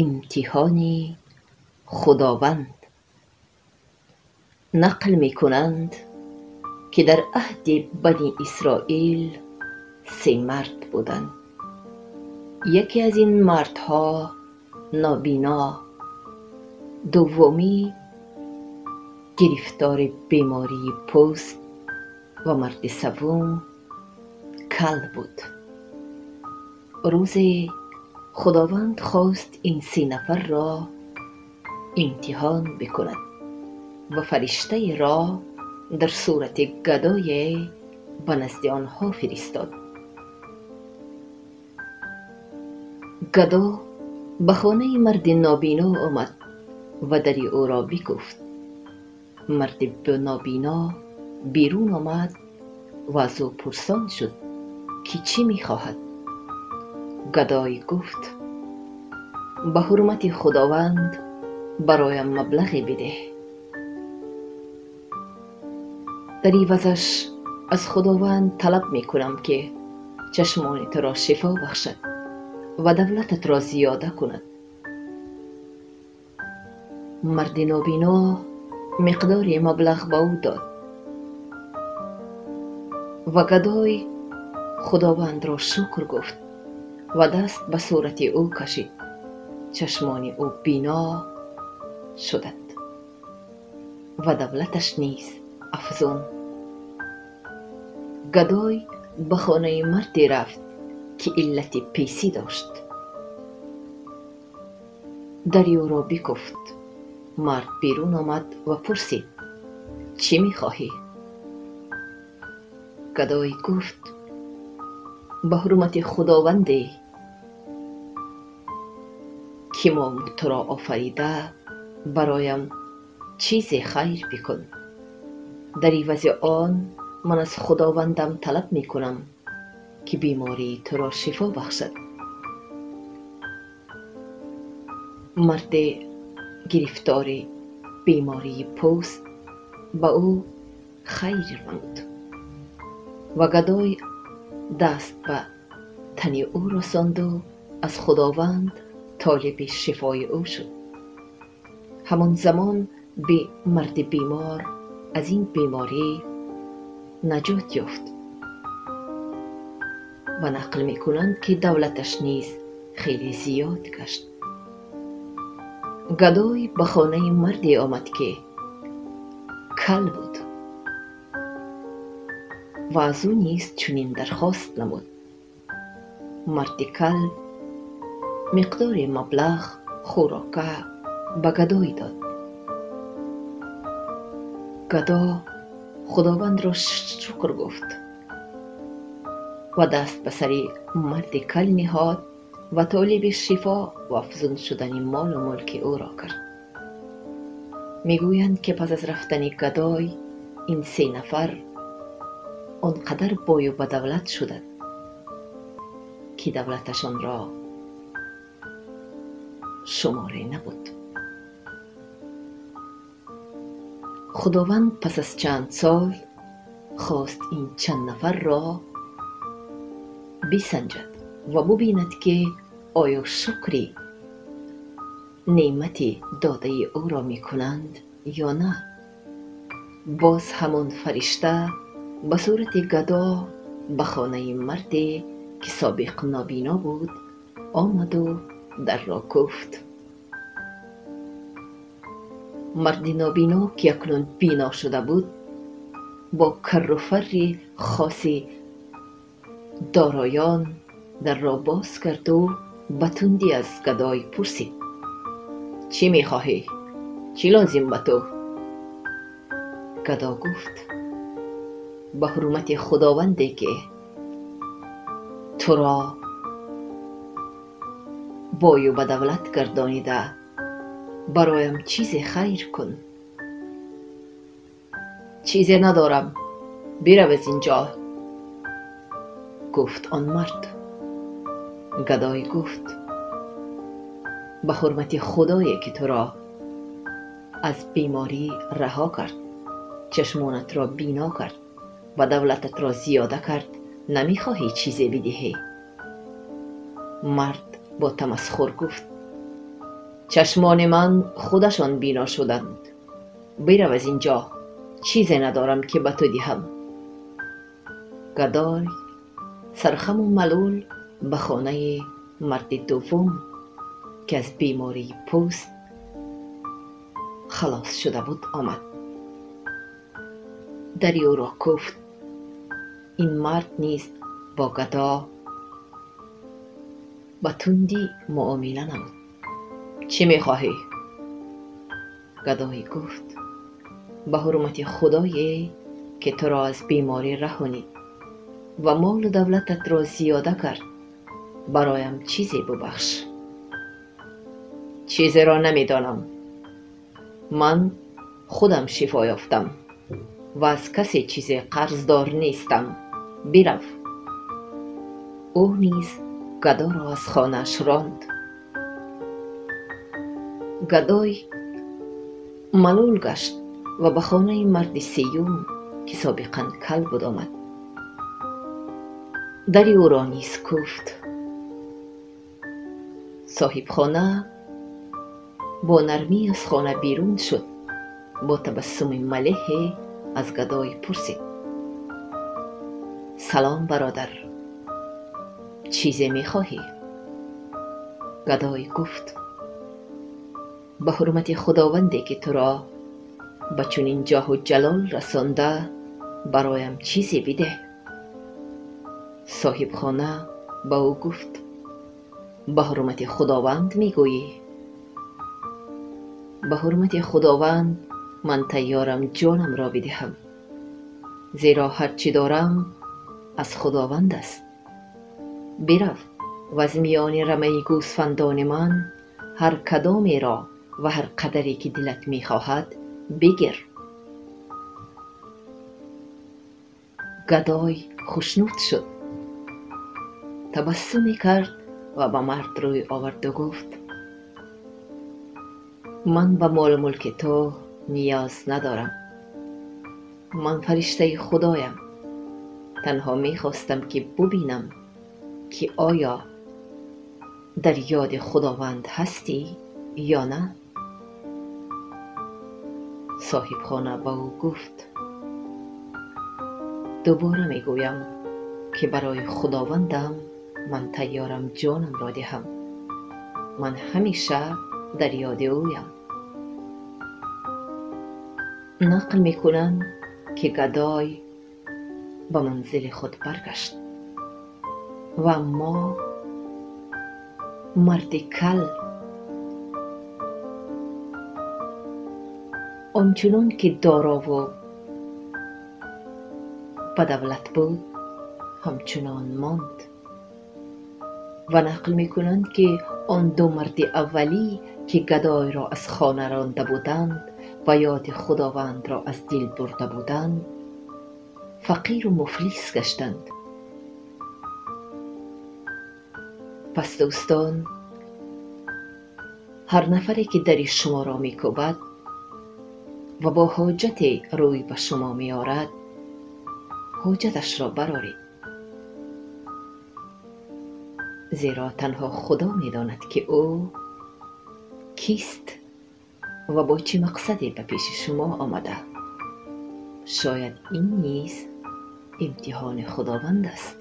Имтиҳони Худованд. Нақл мекунанд, ки дар аҳди Бани Исроил се мард буданд. Яке аз ин мардҳо нобино, дуввумӣ гирифтори бемории пӯст ва марди севум кал буд. Рӯзе Худованд хост ин се нафарро имтиҳон бикунад ва фариштаеро дар сурати гадое ба назди онҳо фиристод. Гадо ба хонаи марди нобино омад ва дари ӯро бикуфт. Марди нобино берун омад ва аз ӯ пурсон шуд, ки чӣ мехоҳад. Гадой гуфт: ба ҳурмати Худованд бароям маблағе бидеҳ. Дар ивазаш аз Худованд талаб мекунам, ки чашмони туро шифо бахшад ва давлататро зиёда кунад. Марди нобино миқдори маблағ ба ӯ дод ва гадой Худовандро шукр гуфт ва даст ба сурати ӯ кашид. Чашмони ӯ бино шуданд ва давлаташ низ афзун. Гадой ба хонаи марде рафт, ки иллати писӣ дошт. Дари ӯро бикуфт. Мард берун омад ва пурсид: чӣ мехоҳӣ? Гадой гуфт: ба ҳурмати Худованде, ки мо туро офарида, бароям чизе хайр бикун. Дар ивази он ман аз Худовандам талаб мекунам, ки бемории туро шифо бахшад. Марде гирифтори бемории пӯст ба ӯ хайр намуд ва гадой даст ба тани ӯ расонду аз Худованд толиби шифои ӯ шуд. Ҳамон замон марди бемор аз ин беморӣ наҷот ёфт ва нақл мекунанд, ки давлаташ низ хеле зиёд гашт. Гадой ба хонаи марде омад, ки кал буд ва аз ӯ низ чунин дархост намуд. Марди кал миқдори маблағ хӯрока ба гадой дод. Гадо Худовандро шукр гуфт ва даст ба сари марди кал ниҳод ва толиби шифо ва афзун шудани молу мулки ӯро кард. Мегӯянд, ки пас аз рафтани гадой ин се нафар он қадар бою ба давлат шуданд, ки давлаташонро шуморе набуд. Худованд пас аз чанд сол хост ин чанд нафарро бисанҷад ва бубинад, ки оё шукри неъмати додаи ӯро мекунанд ё на. Боз ҳамон фаришта ба сурати гадо ба хонаи марде, ки собиқ нобино буд, омаду дарро куфт. Марди нобино, ки акнун бино шуда буд, бо карру фарри хоси дороён дарро боз карду ба тундӣ аз гадой пурсид: чӣ мехоҳӣ? Чӣ лозим ба ту? Гадо гуфт: ба ҳурмати Худованде, ки туро бою ба давлат гардонида, бароям чизе хайр кун. Чизе надорам, бирав аз инҷо, гуфт он мард. Гадой гуфт: ба ҳурмати Худое, ки туро аз беморӣ раҳо кард, чашмонатро бино кард ва давлататро зиёда кард, намехоҳӣ чизе бидиҳӣ? Мард бо тамасхур гуфт: Чашмони ман худашон бино шуданд. Бирав аз инҷо, чизе надорам ки ба ту диҳам. Гадой сархаму малул ба хонаи марди дуввум, ки аз бемории пӯст халос шуда буд, омад. Дари ӯро куфт. Ин мард низ бо гадо ба тундӣ муомила намуд. Чӣ мехоҳӣ? Гадой гуфт: ба ҳурмати худое ки туро аз беморӣ раҳонид ва молу давлататро зиёда кард, бароям чизе бубахш. Чизеро намедонам. Ман худам шифо ёфтам ва аз касе чизе қарздор нестам. Бирав. Ӯ низ гадоро аз хонааш ронд. Гадой малул гашт ва ба хонаи марди сеюм, ки собиқан кал буд, омад. Дари ӯро низ куфт. Соҳибхона бо нармӣ аз хона берун шуд. Бо табассуми малеҳе аз гадой пурсид: салом, бародар, чизе мехоҳӣ? Гадой гуфт: ба ҳурмати худованде ки туро ба чунин ҷоҳу ҷалол расонда, бароям чизе бидеҳ. Соҳибхона ба ӯ гуфт: ба ҳурмати худованд мегӯӣ? Ба ҳурмати худованд ман тайёрам ҷонамро бидиҳам, зеро ҳар чӣ дорам аз худованд аст. Бирав ва аз миёни рамаи гӯсфандони ман ҳар кадомеро ва ҳар қадаре ки дилат мехоҳад бигир. Гадой хушнуд шуд, табассуме кард ва ба мард рӯй оварду гуфт: ман ба молу мулки ту ниёз надорам. Ман фариштаи худоям. Танҳо мехостам ки бубинам ки оё дар ёди худованд ҳастӣ ё на. Соҳибхона ба ӯ гуфт: дубора мегӯям ки барои худовандам ман тайёрам ҷонамро диҳам. Ман ҳамеша дар ёди ӯям. Нақл мекунанд ки гадой ба манзили худ баргашт ва аммо марди кал ончунон ки дорову ба давлат буд, ҳамчунон монд. Ва нақл мекунанд ки он ду марди аввалӣ ки гадойро аз хона ронда буданд ва ёди худовандро аз дил бурда буданд, фақиру муфлис гаштанд. Пас дӯстон, ҳар нафаре ки дари шуморо мекӯбад ва бо ҳоҷате рӯй ба шумо меорад, ҳоҷаташро бароред, зеро танҳо Худо медонад ки ӯ кист ва бо чӣ мақсаде ба пеши шумо омада. Шояд ин низ имтиҳони Худованд аст.